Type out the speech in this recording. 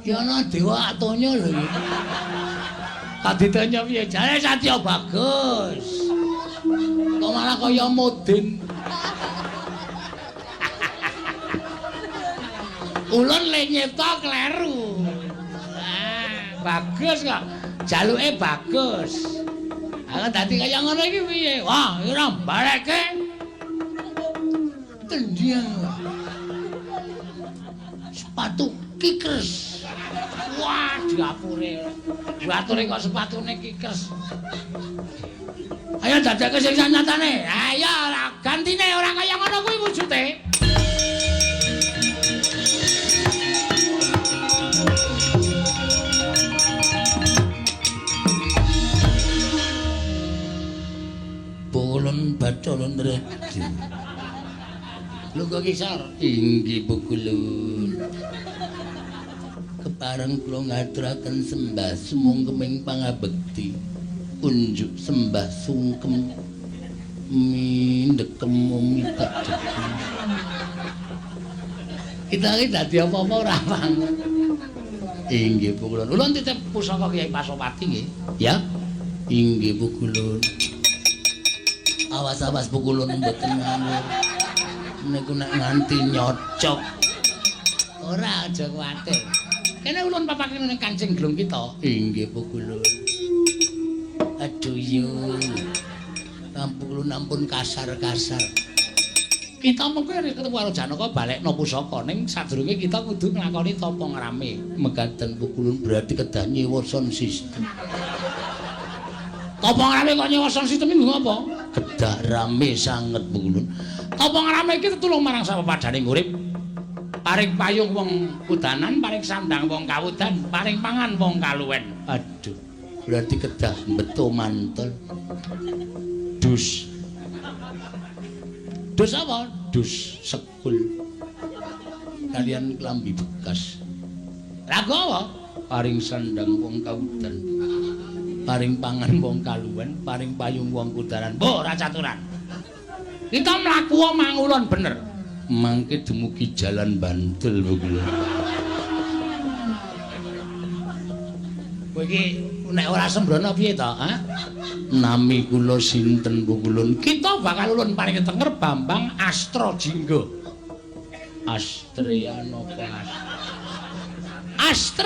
Ki ana dewa atonya lho iki. Kaditanya piye? Jare Satya bagus. Kok malah kaya modin. Ulun le nyipta kleru. Ah, bagus kok. Jaluke bagus. Ah, dadi kaya ngono iki piye? Wah, ora baleke. Tendiang. Sepatu kikers. Wah, diapure. Diature kok sepatune kikers. Ayo dadekke sing nyatane. Ayo gantine ora kaya ngono kuwi wujude. Pulun Bathara Nredi. Lungguh kisar. Inggih Pukulun. Kepareng kula ngaturaken sembah sumungkeming pangabekti. Kunjuk sembah sungkem mindekem mitak. Kita iki dadi apa-apa ora pang. Inggih Pukulun. Ulun titip pusaka Kyai Pasopati nggih. Ya. Inggih Pukulun. Awas-awas Pukulun mboten ngawur. Niku nek nganti nyocok. Ora aja kuwatir. Kene ulun papake ning kancing glung kita. Inggih Pukulun. Aduh yo. Pukulun ampun kasar-kasar. Kita mengko nek ketemu karo Janaka balekno pusaka ning sadurunge kita kudu nglakoni tapa ngrame. Mekaten Pukulun berarti kedah nyewa sound system. Tapa ngrame kok nyewa sound system iki nggo apa? Kedah rame sanget Pukulun. Tapa ngrame iki tetulung marang sapepadhaning urip. Paring payung wong kudanan, paring sandang wong kawudan, paring pangan wong kaluwen. Aduh, berarti kedah beto mantel. Dus. Dus apa? Dus sekul. Kalian klambi bekas. Lagu apa? Paring sandang wong kawudan. Paring pangan wong kaluwen, paring payung wong kudanan. Mbok ora caturan. Kita mlaku mangulon bener. Mangke dumugi jalan Bantul Pukulun. Kowe iki nek ora sembrono piye to, ha? Nami kula sinten Pukulun? Kita bakal ulun paring tenger Bambang Astra Jingga. Astria napa Astra?